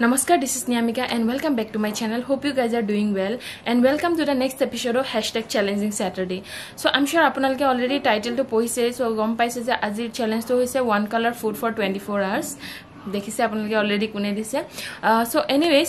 Namaskar, this is Niyamika and welcome back to my channel. Hope you guys are doing well and welcome to the next episode of hashtag challenging Saturday. So I'm sure apunalke already title to pohise, so gom paise je ajir challenge to hoise one color food for 24 hours. দেখিছে আপোনালোকে already কোনে দিছে। So anyways,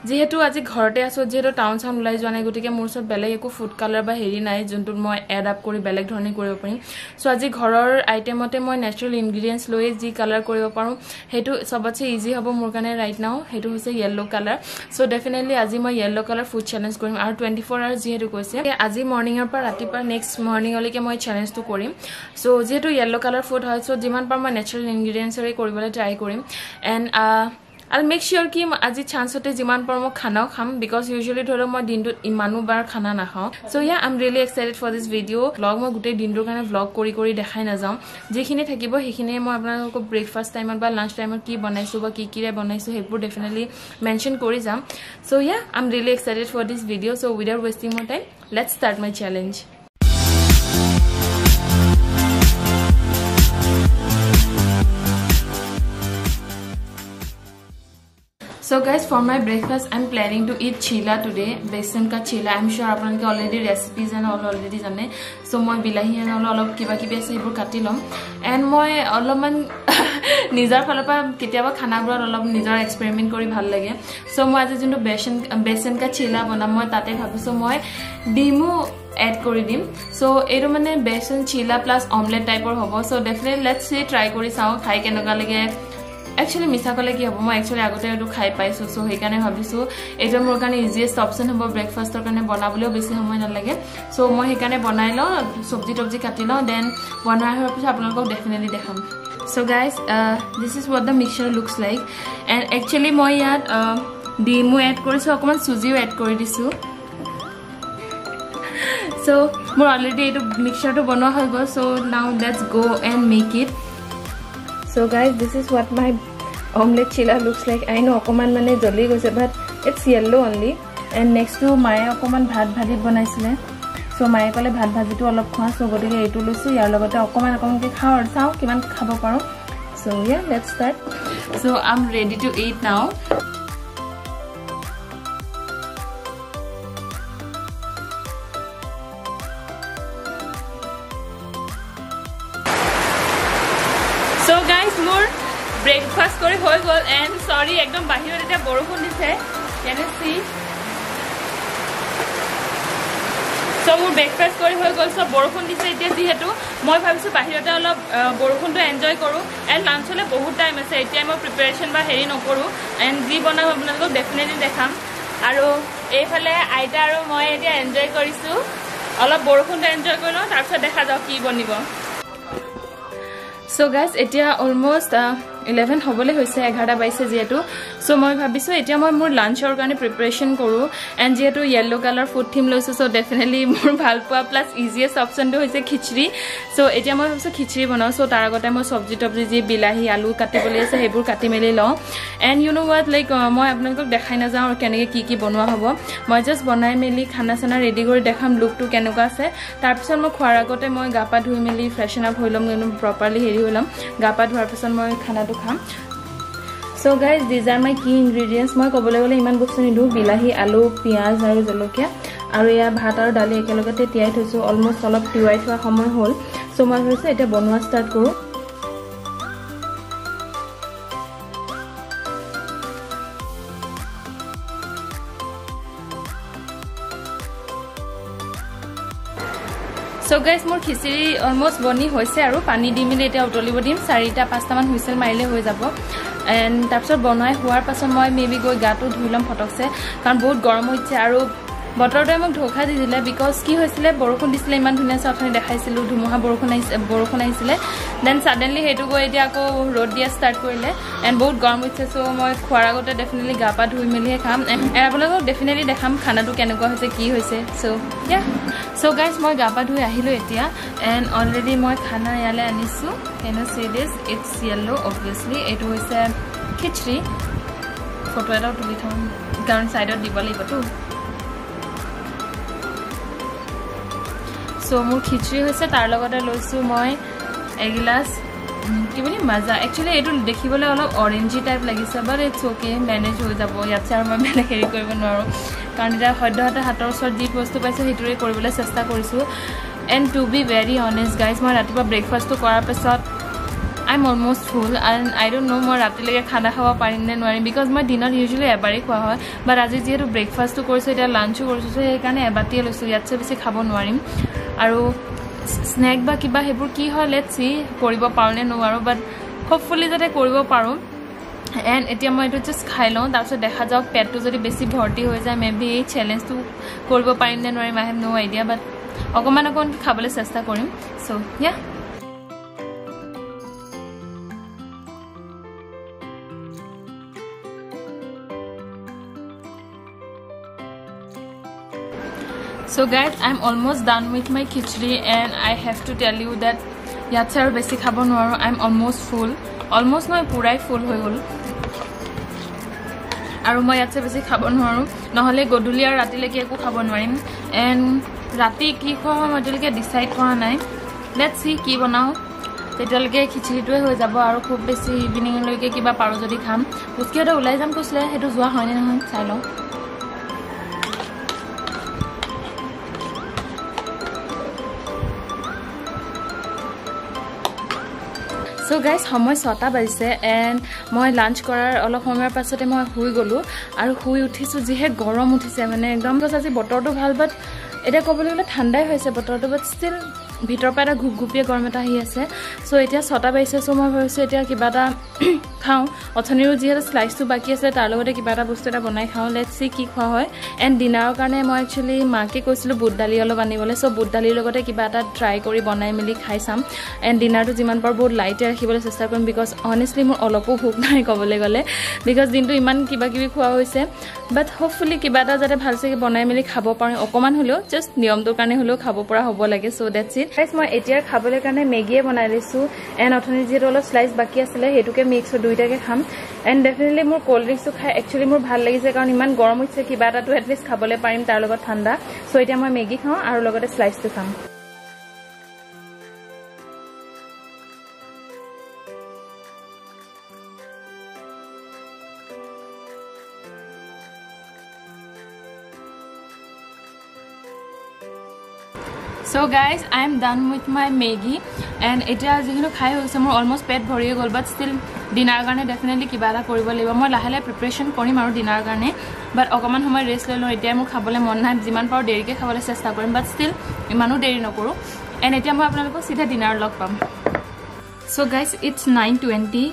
যেহেতু আজি ঘৰতে আছো, যেহেতু town চাউন ওলাই যোৱা নাই, গতিকে মোৰ ওচৰত বেলেগ একো ফুড কালাৰ বা হেৰি নাই যোনটো মই এড আপ কৰি বেলেগ ধৰণে কৰিব পাৰিম। সো আজি ঘৰৰ আইটেমতে মই নেচাৰেল ইনগ্ৰিডিয়েণ্টছ লৈ যি কালাৰ কৰিব পাৰোঁ সেইটো চবতছে ইজি হ'ব মোৰ কাৰণে ৰাইট now, সেইটো হৈছে য়েল্ল' কালাৰ। চ' ডেফিনেটলি আজি মই য়েল্ল' কালাৰ ফুড চেলেঞ্জ কৰিম আৰু 24 আৱাৰ্ছ যিহেতু কৈছে, আজি মৰ্ণিঙৰ পৰা ৰাতিপুৱা নেক্সট মৰ্ণিঙলৈকে মই চেলেঞ্জটো কৰিম। চ' যিহেতু য়েল্ল' কালাৰ ফুড হয়, চ' যিমান পাৰোঁ মই নেচাৰেল ইনগ্ৰিডিয়েণ্টছৰে কৰিবলৈ ট্ৰাই কৰিম। And I'll make sure ki aji chance hote jiman par mo khana kham, because usually dhoro moi dintut imanu bar khana na khao. So yeah, I'm really excited for this video. Vlog moi gutei dintur karone vlog kori kori dekhai na jao, jekhini thakibo hekhini moi apnalokok breakfast time ba lunch time ki banaisu ba ki ki re banaisu hebur definitely mention kori jam. So yeah, I'm really excited for this video. So without wasting more time, let's start my challenge. So guys, for my breakfast, I'm planning to eat chila today, besan ka chila. I'm sure apanaloke already recipes and all already jane. So moi bilahi and all olop kiba kibi ase hebur kati lom. And moi olopman nijor phalor pa ketiaba khana bor olop nijor experiment kori bhal lage. So moi aji juntu besan ka chila bonam, moi tate bhabisu moi dimu add kori dim. So etu mane besan chila plus omelette type or hobo. So definitely let's see, try kori sao khai kenoka lage. Actually মিছা ক'লে কি হ'ব, মই actually আগতে এইটো খাই পাইছোঁ, চ' সেইকাৰণে ভাবিছোঁ এইটো মোৰ কাৰণে ইজিয়েষ্ট অপশ্যন হ'ব, ব্ৰেকফাষ্টৰ কাৰণে বনাবলৈও বেছি সময় নালাগে। চ' মই সেইকাৰণে বনাই লওঁ, চব্জি তব্জি কাটি লওঁ, then বনাই হোৱাৰ পিছত আপোনালোকক ডেফিনেটলি দেখাম। So guys, this is what the mixture looks like. And actually মই ইয়াত ডিমো এড কৰিছোঁ, অকণমান চুজিও এড কৰি দিছোঁ। চ' মোৰ অলৰেডি এইটো মিক্সাৰটো বনোৱা হৈ গ'ল। So now let's go and make it. So guys, this is what my omelette chila looks like. I know okoman mane joli goise, but it's yellow only. And next to maye okoman bhat bhaji bonaisile. So maye kole bhat bhaji to olop khoa, so gotike etu loisu yar logote okoman okoman ke khao aru chao kiman khabo paro. So yeah, let's start. So I'm ready to eat now. So guys, more breakfast kori hoi gol and sorry ekdom bahirot eta borokhun dise, can you see? So more breakfast kori hoi gol, so borokhun dise etia jihetu moi bhabisu bahirote olop borokhun to enjoy koru and lunch hole bahut time ase, etia moi preparation ba heri nokoru and ji bonam apnalokok definitely dekham. Aru eiphale aita aru moi etia enjoy korisu, olop borokhun to enjoy korilo, tar pisot dekha jao ki bonibo. So guys, etia almost 11 hobole hoise, 11 baise jehetu. So moi bhabisu etia moi mor lunch or karone preparation koru and jehetu yellow color food theme loisu, so definitely mor bhal poa plus easiest option to hoise khichdi. So etia moi bhabisu khichdi banao. So tar agote moi sobji tobji ji bilahi alu katibole ase hebur kati meli law. And you know what, like moi apnalokok dekhai na jao keneke ki ki bonoa hobo, moi just bonai meli khana chana ready kori dekham look to kenuka ase. Tar pisot moi khoar agote moi ga pa dhui meli freshen up hoi lom, properly heri hoi lom, ga pa dhoar pisot moi khana to kham. So guys, these are my key ingredients. মই ক'বলৈ গ'লে ইমান বস্তু নিদো, বিলাহী, আলু, পিঁয়াজ আৰু জলকীয়া আৰু এয়া ভাত আৰু দালি একেলগতে তিয়াই থৈছোঁ, অলমষ্ট অলপ তিৱাই থোৱা সময় হ'ল। চ' মই ভাবিছোঁ এতিয়া বনোৱা ষ্টাৰ্ট কৰোঁ। So guys, মোৰ খিচিৰি অলমষ্ট বনি হৈছে আৰু পানী দি মেলি এতিয়া উতলিব দিম, 4-5টামান হুইচেল মাৰিলে হৈ যাব। এণ্ড তাৰপিছত বনাই হোৱাৰ পাছত মই মে বি গৈ গাটো ধুই ল'ম ফটকছে, কাৰণ বহুত গৰম হৈছে আৰু বতৰটোৱে মোক ধোকা দি দিলে। Because কি হৈছিলে, বৰষুণ দিছিলে, ইমান ধুনীয়া চাউথনি দেখাইছিলোঁ, ধুমুহা বৰষুণ আহিছে, বৰষুণ আহিছিলে, then suddenly সেইটো গৈ এতিয়া আকৌ ৰ'দ দিয়া ষ্টাৰ্ট কৰিলে এণ্ড বহুত গৰম হৈছে। চ' মই খোৱাৰ আগতে ডেফিনেটলি গা পা ধুই মেলিহে খাম এণ্ড আপোনালোকক ডেফিনেটলি দেখাম খানাটো কেনেকুৱা হৈছে কি হৈছে। চ' ইয়া, চ' গাইজ, মই গা পা ধুই আহিলোঁ এতিয়া এণ্ড অলৰেডি মই খানা ইয়ালৈ আনিছোঁ। Can you see this? It's yellow obviously. এইটো হৈছে খিচৰি, ফটো এটাও তুলি থওঁ কাৰণ ছাইডত দিব লাগিবতো। চ' মোৰ খিচৰি হৈছে, তাৰ লগতে লৈছোঁ মই এগিলাচ কি বুলি মাজা। একচুৱেলি এইটো দেখিবলৈ অলপ অৰেঞ্জি টাইপ লাগিছে, বাট it's okay, manage হৈ যাব। ইয়াতছে আৰু মই বেলেগ হেৰি কৰিব নোৱাৰোঁ, কাৰণ এতিয়া সদ্যহতে হাতৰ ওচৰত যি বস্তু পাইছোঁ সেইটোৰে কৰিবলৈ চেষ্টা কৰিছোঁ। And to be very honest guys, মই ৰাতিপুৱা ব্ৰেকফাষ্টটো কৰাৰ পিছত I am almost full and I don't know মই ৰাতিলৈকে খানা খাব পাৰিম নে নোৱাৰিম, because মই দিনত ইউজুৱেলি এবাৰেই খোৱা হয়, বাট আজি যিহেতু ব্ৰেকফাষ্টটো কৰিছোঁ, এতিয়া লাঞ্চো কৰিছোঁ, চ' সেইকাৰণে এবাটিয়ে লৈছোঁ, ইয়াতছে বেছি খাব নোৱাৰিম। আৰু স্নেক বা কিবা সেইবোৰ কি হয় let's C, কৰিব পাৰোঁ নে নোৱাৰোঁ, বাট হোপফুলি যাতে কৰিব পাৰোঁ। এণ্ড এতিয়া মই এইটো জাষ্ট খাই লওঁ, তাৰপিছত দেখা যাওক পেটটো যদি বেছি ভৰ্তি হৈ যায় মে বি এই চেলেঞ্জটো কৰিব পাৰিম নে নোৱাৰিম, I have no idea, but অকণমান অকণমান খাবলৈ চেষ্টা কৰিম। So yeah. So guys, I'm almost done with my khichdi and I have to tell you that ইয়াতছে আৰু বেছি খাব নোৱাৰোঁ। I'm almost full, almost নহয় পুৰাই ফুল হৈ গ'ল, আৰু মই ইয়াতছে বেছি খাব নোৱাৰোঁ, নহ'লে গধূলি আৰু ৰাতিলৈকে একো খাব নোৱাৰিম। এণ্ড ৰাতি কি খোৱা হয় মই এতিয়ালৈকে ডিচাইড কৰা নাই, let's C কি বনাওঁ, তেতিয়ালৈকে খিচিৰিটোৱে হৈ যাব। আৰু খুব বেছি ইভিনিংলৈকে কিবা পাৰোঁ যদি খাম। পুচকিহঁতে ওলাই যাম কৈছিলে, সেইটো যোৱা হয়নে নহয় চাই লওঁ। চ' গাইজ, সময় 6টা বাজিছে এণ্ড মই লাঞ্চ কৰাৰ অলপ সময়ৰ পাছতে মই শুই গ'লোঁ, আৰু শুই উঠিছোঁ যিহে গৰম উঠিছে, মানে একদম আজি বতৰটো ভাল, বাট এতিয়া ক'বলৈ গ'লে ঠাণ্ডাই হৈছে বতৰটো, বাট ষ্টিল ভিতৰৰ পৰা এটা ঘুপঘুপীয়া গৰম এটা আহি আছে। চ' এতিয়া 6টা বাজিছে, চ' মই ভাবিছোঁ এতিয়া কিবা এটা খাওঁ। অথনিৰো যিহেতু শ্লাইচটো বাকী আছে, তাৰ লগতে কিবা এটা বস্তু এটা বনাই খাওঁ, let's C কি খোৱা হয়। এণ্ড ডিনাৰৰ কাৰণে মই একচুৱেলি মাকে কৈছিলোঁ বুট দালি অলপ আনিবলৈ, চ' বুট দালিৰ লগতে কিবা এটা ট্ৰাই কৰি বনাই মেলি খাই চাম। এণ্ড ডিনাৰটো যিমান পাৰোঁ বহুত লাইটে ৰাখিবলৈ চেষ্টা কৰিম, because honestly মোৰ অলপো ভোক নাই ক'বলৈ গ'লে, because দিনটো ইমান কিবা কিবি খোৱা হৈছে। বাট হোপফুলি কিবা এটা যাতে ভালছে বনাই মেলি খাব পাৰোঁ, অকণমান হ'লেও জাষ্ট নিয়মটোৰ কাৰণে হ'লেও খাব পৰা হ'ব লাগে। So that's it guys. মই এতিয়া খাবলৈ কাৰণে মেগীয়ে বনাই লৈছোঁ, এণ্ড অথনি যিহেতু অলপ শ্লাইচ বাকী আছিলে সেইটোকে মিক্স দুইটাকে খাম। এণ্ড ডেফিনেটলি মোৰ ক'ল্ড ড্ৰিংকছটো খাই একচুৱেলি মোৰ ভাল লাগিছে, কাৰণ ইমান গৰম হৈছে, কিবা এটাতো এটলিষ্ট খাবলৈ পাৰিম তাৰ লগত ঠাণ্ডা। চ' এতিয়া মই মেগী খাওঁ আৰু লগতে শ্লাইচটো খাম। So guys, I am done with my Maggie and এতিয়া যিখিনি খাই হৈছে মোৰ অলমষ্ট পেট ভৰিয়ে গ'ল, বাট ষ্টিল ডিনাৰৰ কাৰণে ডেফিনেটলি কিবা এটা কৰিব লাগিব। মই লাহে লাহে প্ৰিপেৰেশ্যন কৰিম আৰু ডিনাৰৰ কাৰণে, বাট অকণমান সময় ৰেষ্ট লৈ লওঁ। এতিয়াই মোৰ খাবলৈ মন নাই, যিমান পাৰোঁ দেৰিকৈ খাবলৈ চেষ্টা কৰিম, বাট ষ্টিল ইমানো দেৰি নকৰোঁ। এণ্ড এতিয়া মই আপোনালোকক চিধা ডিনাৰ লগ পাম। So guys, it's 9:20।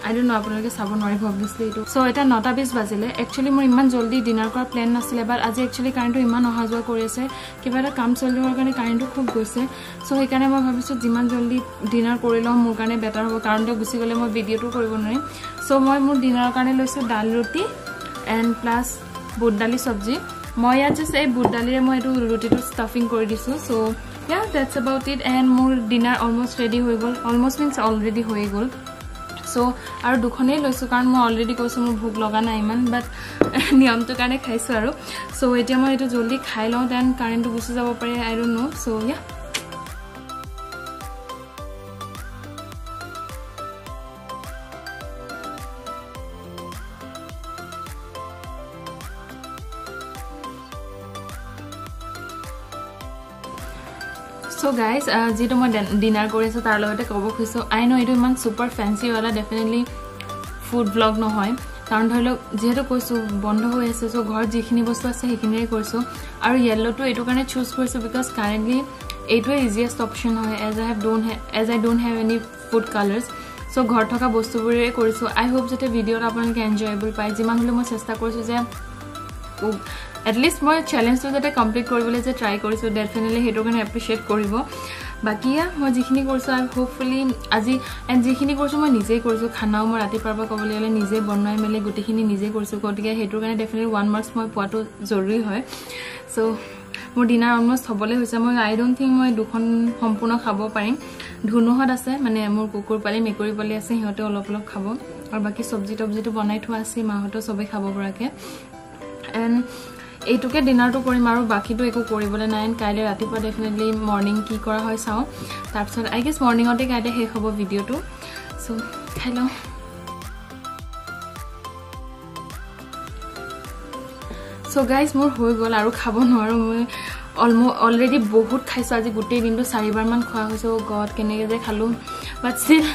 I don't know আপোনালোকে চাব নোৱাৰিব অবভিয়াছলি এইটো। চ' এতিয়া 9:20 বাজিলে। একচুৱেলি মোৰ ইমান জল্দি ডিনাৰ কৰাৰ প্লেন নাছিলে, বাট আজি একচুৱেলি কাৰেণ্টটো ইমান অহা যোৱা কৰি আছে, কিবা এটা কাম চলি থকাৰ কাৰণে কাৰেণ্টটো খুব গৈছে। চ' সেইকাৰণে মই ভাবিছোঁ যিমান জল্দি ডিনাৰ কৰি লওঁ মোৰ কাৰণে বেটাৰ হ'ব, কাৰেণ্টটো গুচি গ'লে মই ভিডিঅ'টো কৰিব নোৱাৰিম। চ' মই মোৰ ডিনাৰৰ কাৰণে লৈছোঁ দাল ৰুটি এণ্ড প্লাছ বুট দালি চব্জি। মই ইয়াত জাষ্ট এই বুট দালিৰে মই এইটো ৰুটিটো ষ্টাফিং কৰি দিছোঁ। So yeah, that's about it. And মোৰ ডিনাৰ অলমষ্ট ৰেডি হৈ গ'ল, অলমষ্ট মিনছ অলৰেডি হৈ গ'ল। চ' আৰু দুখনেই লৈছোঁ, কাৰণ মই অলৰেডি কৈছোঁ মোৰ ভোক লগা নাই ইমান, বাট নিয়মটোৰ কাৰণে খাইছোঁ আৰু। চ' এতিয়া মই এইটো জল্দি খাই লওঁ, then কাৰেণ্টটো গুচি যাব পাৰে, I don't know. So yeah. So guys, যিটো মই ডিনাৰ কৰি আছোঁ তাৰ লগতে ক'ব খুজিছোঁ, আই ন' এইটো ইমান ছুপাৰ ফেঞ্চিৱালা ডেফিনেটলি ফুড ব্লগ নহয়, কাৰণ ধৰি লওক যিহেতু কৈছোঁ বন্ধ হৈ আছে, চ' ঘৰত যিখিনি বস্তু আছে সেইখিনিৰে কৰিছোঁ। আৰু য়েল্ল'টো এইটো কাৰণে চুজ কৰিছোঁ because currently এইটোৱে ইজিয়েষ্ট অপশ্যন হয়, as I don't have any food colours. So ঘৰত থকা বস্তুবোৰেৰে কৰিছোঁ। আই হোপ যাতে ভিডিঅ'ত আপোনালোকে এনজয়েবল পায়। যিমান হ'লেও মই চেষ্টা কৰিছোঁ যে এটলিষ্ট মই চেলেঞ্জটো যাতে কমপ্লিট কৰিবলৈ যে ট্ৰাই কৰিছোঁ, ডেফিনেটলি সেইটোৰ কাৰণে এপ্ৰিচিয়েট কৰিব। বাকী মই যিখিনি কৰিছোঁ আই হোপফুলি আজি এণ্ড যিখিনি কৰিছোঁ মই নিজেই কৰিছোঁ। খানাও মই ৰাতিপুৱাৰ পৰা ক'বলৈ গ'লে নিজে বনাই মেলি গোটেইখিনি নিজেই কৰিছোঁ, গতিকে সেইটোৰ কাৰণে ডেফিনেটলি 1 মাৰ্কছ মই পোৱাটো জৰুৰী হয়। চ' মোৰ ডিনাৰ অলমষ্ট হ'বলৈ হৈছে। মই আই don't think মই দুখন সম্পূৰ্ণ খাব পাৰিম। ধুনুহঁত আছে, মানে মোৰ কুকুৰ পোৱালি মেকুৰী পোৱালি আছে, সিহঁতে অলপ অলপ খাব, আৰু বাকী চব্জি তব্জিটো বনাই থোৱা আছে, মাহঁতেও চবেই খাব পৰাকৈ। এণ্ড এইটোকে ডিনাৰটো কৰিম আৰু বাকীটো একো কৰিবলৈ নাই। কাইলৈ ৰাতিপুৱা ডেফিনেটলি মৰ্ণিং কি কৰা হয় চাওঁ, তাৰপিছত I guess মৰ্ণিঙতে কাইলৈ শেষ হ'ব ভিডিঅ'টো। চ' খাই লওঁ। চ' গাইজ মোৰ হৈ গ'ল আৰু খাব নোৱাৰোঁ মই, অলৰেডি বহুত খাইছোঁ আজি গোটেই দিনটো 4বাৰমান খোৱা হৈছে। অ' গড কেনেকৈ যে খালোঁ, বাট ষ্টিল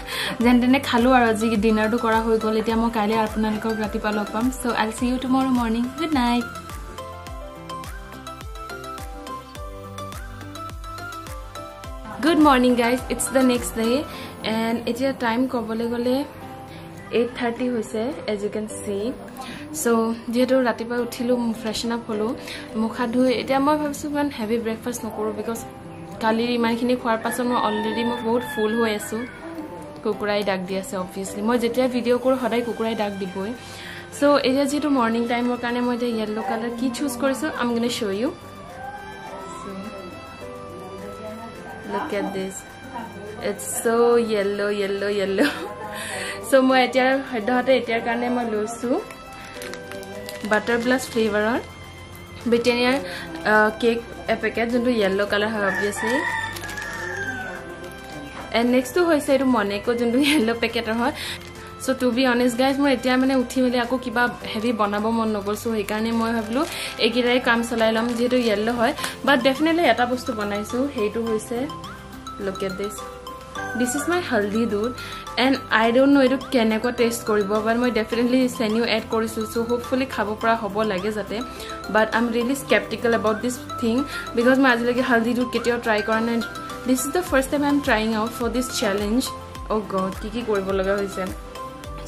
যেন তেনে খালোঁ আৰু আজি ডিনাৰটো কৰা হৈ গ'ল। এতিয়া মই কাইলৈ আপোনালোকক ৰাতিপুৱা লগ পাম। So I see you tomorrow morning. Good night. Good morning guys, it's the next day and এতিয়া টাইম ক'বলৈ গ'লে 8:30 হৈছে as you can see. So যিহেতু ৰাতিপুৱা উঠিলোঁ, ফ্ৰেছন আপ হ'লোঁ, মুখ হাত ধুই এতিয়া মই ভাবিছোঁ ইমান হেভি ব্ৰেকফাষ্ট নকৰোঁ, because কালি ইমানখিনি খোৱাৰ পাছত মই অলৰেডি মই বহুত ফুল হৈ আছোঁ। কুকুৰাই ডাক দি আছে অবভিয়াছলি, মই যেতিয়া ভিডিঅ' কৰোঁ সদায় কুকুৰাই ডাক দিবই। চ' এতিয়া যিহেতু মৰ্ণিং টাইমৰ কাৰণে মই এতিয়া য়েল্ল' কালাৰ কি চুজ কৰিছোঁ, I'm gonna show you. Look at this, it's so yellow yellow yellow. So মই এতিয়া সদ্যহতে এতিয়াৰ কাৰণে মই লৈছোঁ বাটাৰ ব্লাষ্ট ফ্লেভাৰৰ ব্ৰিটেনিয়াৰ কেক এপেকেট, যোনটো য়েল্ল' কালাৰ হয় অবভিয়াছলি। এণ্ড নেক্সটটো হৈছে এইটো মনেকো, যোনটো য়েল্ল' পেকেটৰ হয়। So to be honest guys, মোৰ এতিয়া মানে উঠি মেলি আকৌ কিবা হেভি বনাব মন নগ'ল। চ' সেইকাৰণে মই ভাবিলোঁ এইকেইটাৰে কাম চলাই ল'ম, যিহেতু য়েল্ল' হয়। বাট ডেফিনেটলি এটা বস্তু বনাইছোঁ, সেইটো হৈছে look at this, this is my haldi doodh. And I don't know এইটো কেনেকুৱা টেষ্ট কৰিব, বাট মই ডেফিনেটলি চেনিও এড কৰিছোঁ। চ' হোপফুলি খাব পৰা হ'ব লাগে যাতে, but I am really sceptical about this thing, because মই আজিলৈকে হালধি দুধ কেতিয়াও ট্ৰাই কৰা নাই। This is the first time I am trying out for this challenge. Oh God, কি কি কৰিব লগা হৈছে।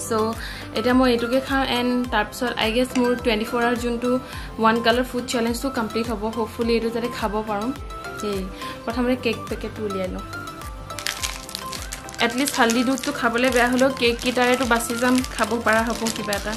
চ' এতিয়া মই এইটোকে খাওঁ এণ্ড তাৰপিছত I guess মোৰ 24 আৱাৰ যোনটো ওৱান কালাৰ ফুড চেলেঞ্জটো কমপ্লিট হ'ব। হোপফুলি এইটো যাতে খাব পাৰোঁ। এই প্ৰথমতে কেক পেকেটটো উলিয়াই লওঁ। এটলিষ্ট হালধি দুধটো খাবলৈ বেয়া হ'লেও কেককেইটাৰেতো বাচি যাম, খাব পৰা হ'ব কিবা এটা।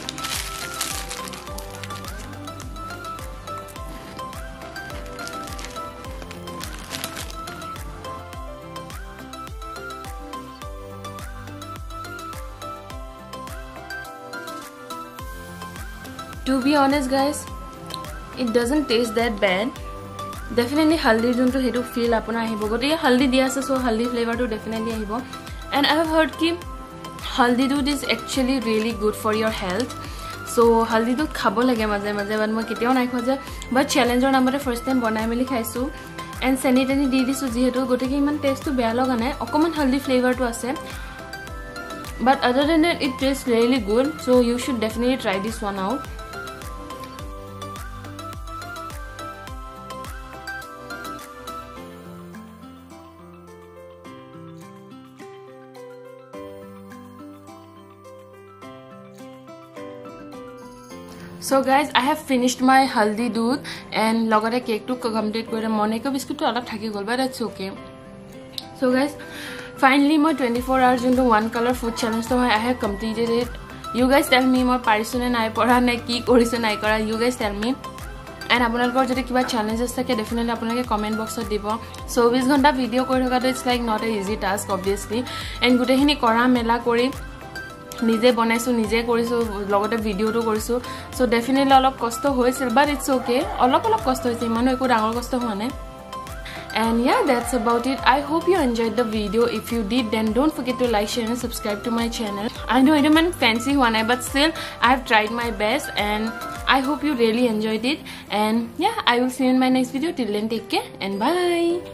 To be honest guys, it doesn't taste that bad. Definitely haldi যোনটো সেইটো ফিল আপোনাৰ আহিব, গতিকে হালধি দিয়া আছে, চ' হালধি ফ্লেভাৰটো ডেফিনেটলি আহিব। এণ্ড I have heard কি haldi doodh is actually really good for your health. So haldi doodh খাব লাগে মাজে মাজে, বাট মই কেতিয়াও নাই খোৱা যে, বাট চেলেঞ্জৰ নামতে ফাৰ্ষ্ট টাইম বনাই মেলি খাইছোঁ। এণ্ড চেনি তেনি দি দিছোঁ যিহেতু, গতিকে ইমান টেষ্টটো বেয়া লগা নাই, অকণমান হালধি ফ্লেভাৰটো আছে। But other than that it taste really good. So you should definitely try this one out. So guys, I have finished my haldi doodh and লগতে কেকটো কমপ্লিট কৰিলে। মনেকো বিস্কুটটো অলপ থাকি গ'ল, but it's okay. So guys, finally মই 24 hour যোনটো one colour food চেলেঞ্জটো হয়, I have completed it. You guys tell me মই পাৰিছোঁ নে নাই পৰা, নে কি কৰিছোঁ নাই কৰা, you guys tell me. And আপোনালোকৰ যদি কিবা চেলেঞ্জেছ থাকে ডেফিনেটলি আপোনালোকে কমেণ্ট বক্সত দিব। 24 ঘণ্টা ভিডিঅ' কৰি থকাটো it's like not a easy task obviously. And গোটেইখিনি কৰা মেলা কৰি নিজে বনাইছোঁ, নিজে কৰিছোঁ, লগতে ভিডিঅ'টো কৰিছোঁ। চ' ডেফিনেটলি অলপ কষ্ট হৈছিল, বাট it's okay, অলপ অলপ কষ্ট হৈছে, ইমানো একো ডাঙৰ কষ্ট হোৱা নাই। And yeah, that's about it. I hope you enjoyed the video. If you did, then don't forget to like, share and subscribe to my channel. I know it isn't fancy one, but still I have tried my best and I hope you really enjoyed it. And yeah, I will see you in my next video. Till then, take care and bye.